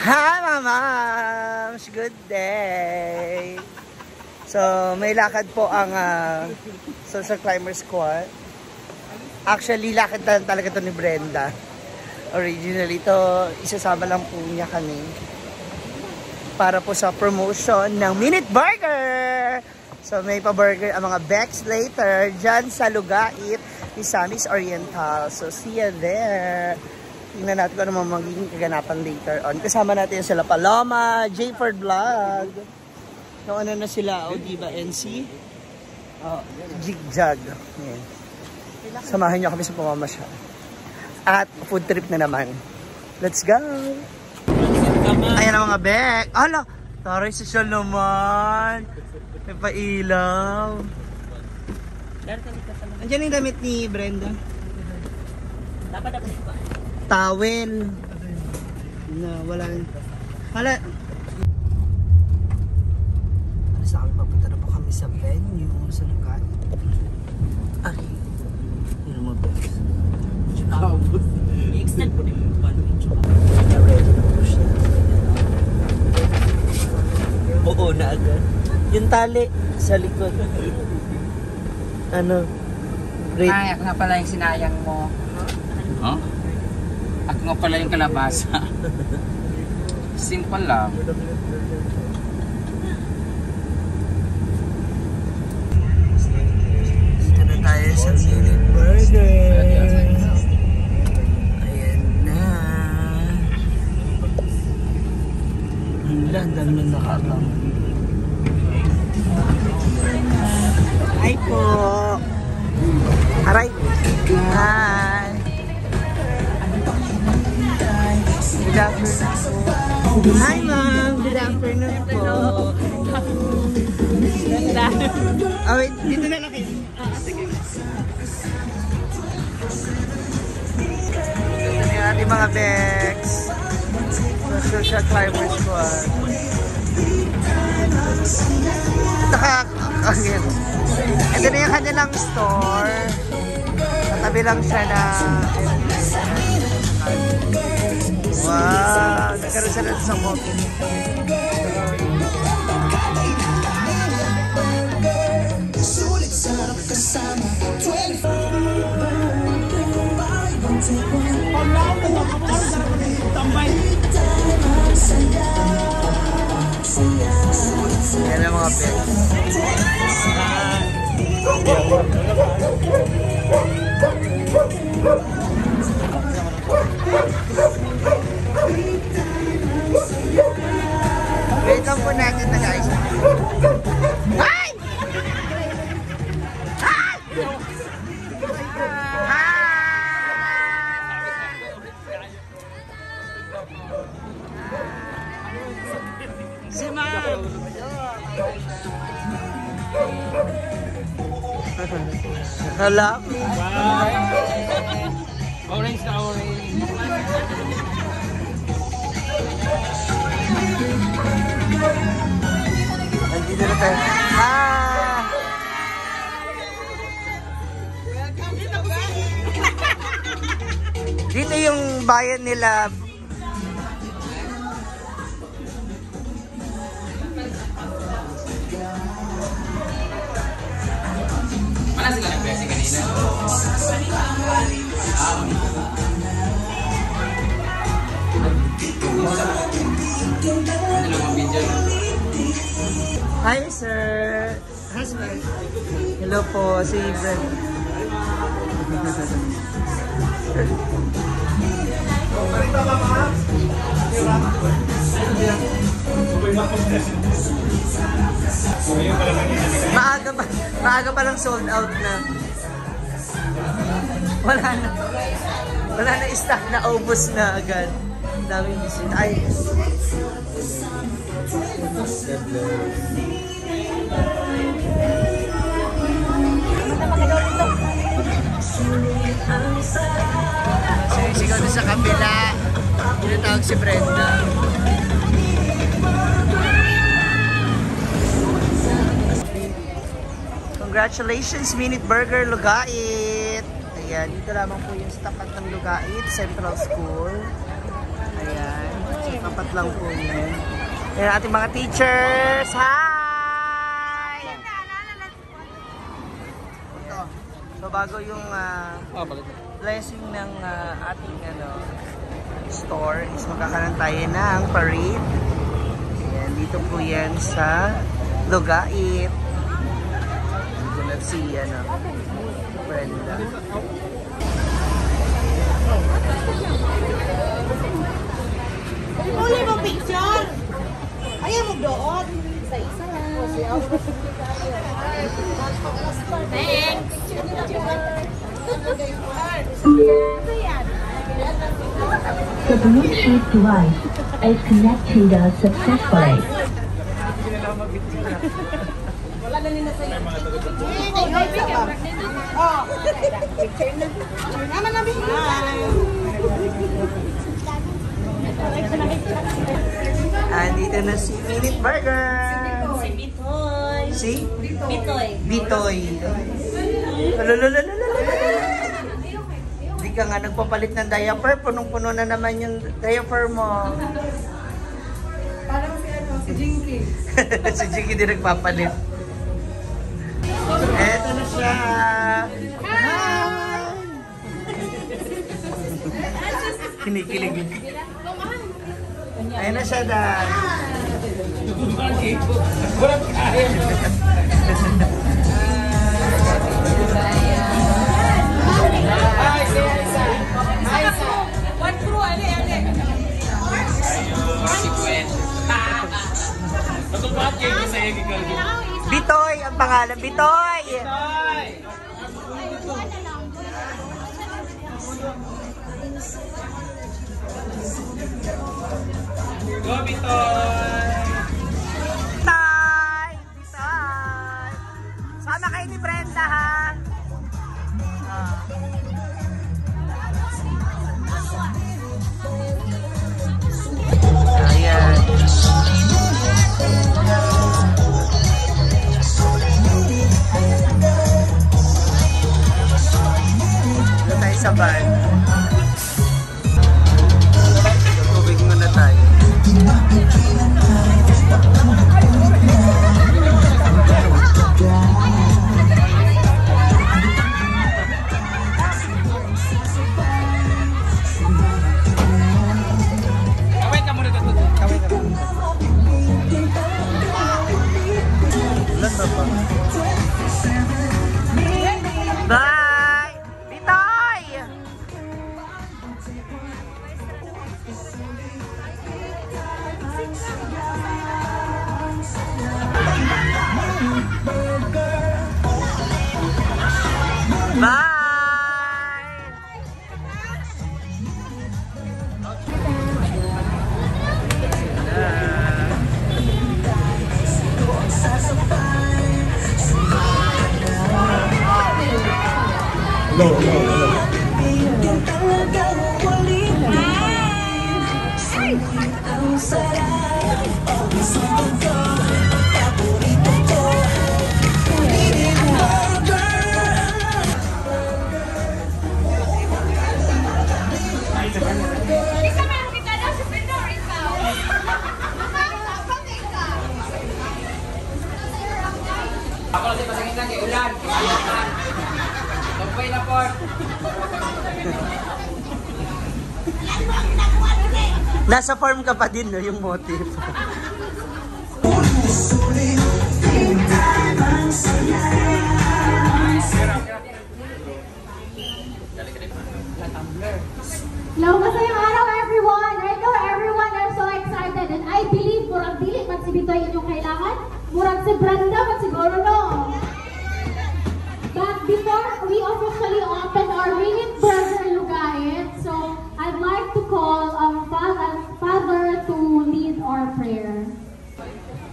Hi, mga moms! Good day! So, may lakad po ang Social Climber Squad. Actually, lakad na talaga to ni Brenda. Originally, to isasama lang po niya kami para po sa promotion ng Minute Burger! So, may pa-burger ang mga Bex later dyan sa Lugait, Misamis Oriental. So, see you there! Tingnan natin kung ano mga magiging kaganapan later on. Kasama natin sila Paloma, Jayford Vlog. Yung ano na sila, o diba, NC? Oh, Jigjag. Ayan. Samahan niyo kami sa pamamasyal. At food trip na naman. Let's go! Ayan ang mga bek. Ala! Taray, social naman. May pailaw. Andiyan yung damit ni Brenda. Dapat ako ba? Towel. Na, wala. Wala. Ano sa kami, papunta na po kami sa venue, sa lugar. Ay, yun ang mga best. I-extend po din yung one. Ready na po siya. Buo na agad. Yung tali sa likod. Ano? Wait. Ay, ako nga pala yung sinayang mo. Huh? Ako nga pala yung kalabasa. Simple lang. Dito na tayo sa Minute Burger. Ayan na. Ang ang dami nang nakaabang. Hi po. Aray. Hi. Good afternoon. Hi, ma'am. Good afternoon po. Oh, wait. Dito na lang kayo. Ito na yung ating mga Bex. Sa Social Climber Squad. Okay. Ito na yung kanilang store. Katabi lang siya na. Wow! Nagkaroon sila sa coffee. Yan ang mga pets. Wait lang po natin na, guys. Ay! Ay! Hi! Si Ma'am! Hala. Orange na orange. Nandito na tayo. Ah! Dito yung bayan nila. Wala sila nag-blessing kanina. Ano lang ang video? Hi, sir. Husband. Hello po, si Brenda. Maaga pa lang sold out na. Wala na. Wala na stock na, ubos na agad. Ang daming bisita. Ay. Sumisigaw doon sa kabila. Tinatawag si Brenda. Congratulations, Minute Burger Lugait! Ayan, dito lamang po yung tapat ng Lugait Central School. Ayan. Tapat lang po yun. Ayan ating mga teachers. Hi! Ito. So bago yung blessing ng ating store is magkakaroon tayo ng parade. Ayan, dito po yan sa Lugait. Dito na si Brenda. Uli mo picture! Ayaw mo doon. Sa isa lang. Thanks! The Bluetooth device is connected successfully. Oh. Picture na. Naman namin. Andito na si Minute Burger! Si Bitoy. Si? Bitoy. Bitoy. Alalalalala. Hindi ka nga nagpapalit ng diaper. Punong-puno na naman yung diaper mo. Parang si si Jinky. Si Jinky din nagpapalit. Eto na siya. Hi! Kinikilig. Ayan na siya, Dad. One crew, ali, ali. Bitoy ang pangalan. Bitoy! Go, Bitoy! Bitoy! Bitoy! Sama kayo ni Brenda, ha? Ah. Ayan. Dito tayo sa van. Tubig muna tayo. Kaway ka muna dito. Kaway ka muna. Ilan ba ba? Bye! Bitoy! Bye! Isa meron kita na si Pindor, ikaw. Ako lang sa pasangin lang kay ulan. Ayaw man. Tumpay na por. Nasa farm ka pa din, no? Yung motif. Hello, masayang araw, everyone! I know everyone are so excited and I believe murag dili man si Bitoy inyong kailangan. Murag si Brenda man siguro, no? But before we officially open our Minute Burger Lugait, so I'd like to call our Father to lead our prayer.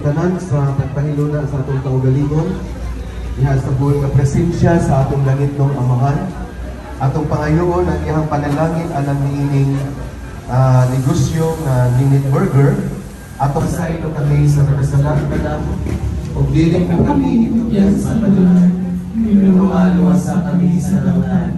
Tanan sa nagpahiluna sa atong kaugalingon diha sa buol nga presensya sa atong langitnong Amahan, atong pangayoon ang iyang panalangin alang niining negosyo nga Minute Burger. Atong saylo kami sa nakasalang ug dili mo kami itugyan sa tanan, luwa kami sa tanan.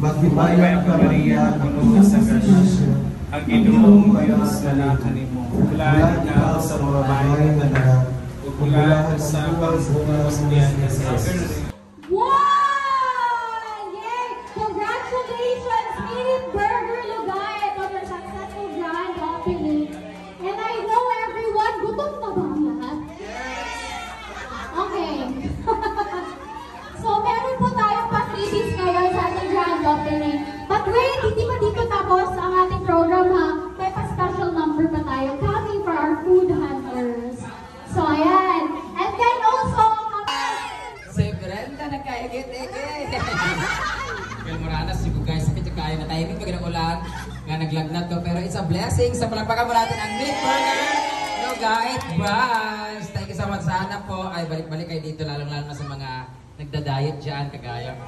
Maghimaya ka, Maria, puno sa grasya. Ang Ginoong Dios nga naa kanimo. Bulahan ikaw sa mga babae nga tanan, ug bulahan sa pagbunga sa tiyan nga si Jesus. One! Yay! Congratulations, Minute Burger Lugait, on your successful grand opening. And I know everyone, gutom na ba ang lahat? Okay. So, meron po tayong pa-freebies ngayon sa ating grand opening. But wait, hindi pa dito tapos ang ating program ha. May pa-special number pa tayo coming for our food hunters. So, ayan. And then also, Si Brenda nagkaigit-igit. Well, Moranas, you guys, sakit yung kayo na timing pag ulan nga naglagnat ko. Pero it's a blessing. Sa palakpakan mo natin ang Meat Burger Lugait Branch. Thank you so much. Sana po ay balik-balik kayo dito, lalong-lalo na sa mga nagda-diet dyan, kagaya ko.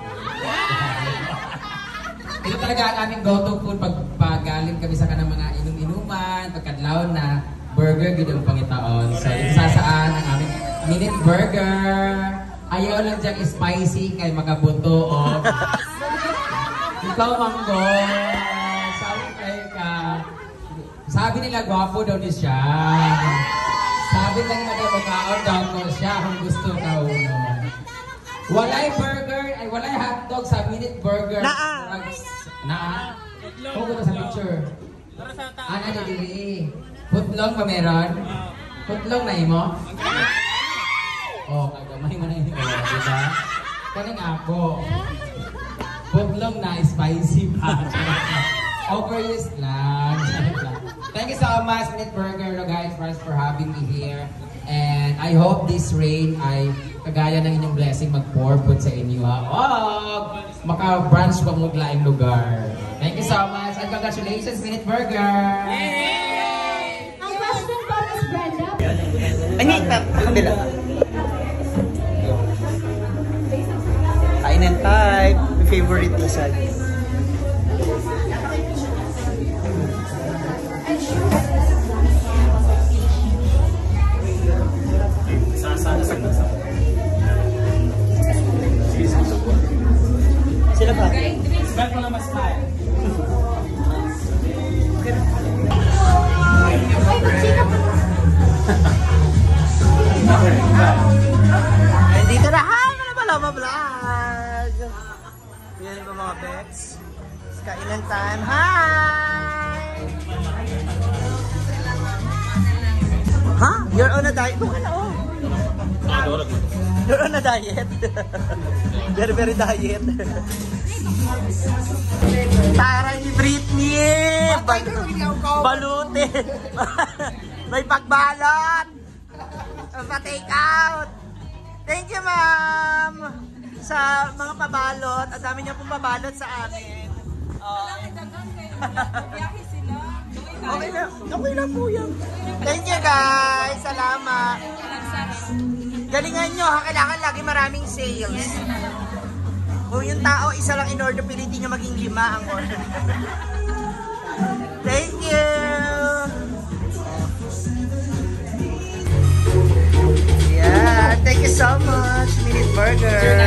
Ito talaga ang aming go-to food pag galing kami sa kanang mga inom-inuman, pagkadlaw na burger, gid ang pangitaon. So, ito sasaan ang aming minute burger. Ayaw lang diyang spicy kay makabuto o. Ikaw, Manggo. Sabi kay ka. Sabi nila, gwapo daw ni siya. Sabi lang nila daw, makaon daw ko siya kung gusto ka uno. Walay burger, ay walay hotdog sa minute burger. Naa. Naa. Kung sa picture. Ana di dili. Putlong ba meron? Putlong na imo? Oh, kagamay mo na ini ko, di ba? Kaning ako. Putlong na spicy pa. Overused lang. Charot lang. Thank you so much, Minute Burger, guys, first for having me here. And I hope this rain ay kagaya ng inyong blessing mag-pour po sa inyo. Ha? Oh, maka-branch pa mo laing lugar. Thank you so much and congratulations, Minute Burger! Ang question po, Miss Brenda, Ay, kabila. Kainan type. My favorite lasagna. Sila ba? Ay, magchika pa. Dito na, hi mga Paloma Vlog! Yan po mga bets. Kainan time. Hi! Ha? You're on a diet? Buka na, oh. You're on a diet. Very, very diet. Taray ni Britney! Balute! May pagbalot! Pa-take out! Thank you, ma'am! Sa mga pabalot. Ang dami niya pong pabalot sa amin. Oh. Okay lang. Okay lang po yan. Thank you, guys. Salamat. Galingan nyo, ha? Kailangan lagi maraming sales. Kung yung tao isa lang in order, pilitin nyo maging 5 ang order. Thank you! Yeah, thank you so much, Minute Burger.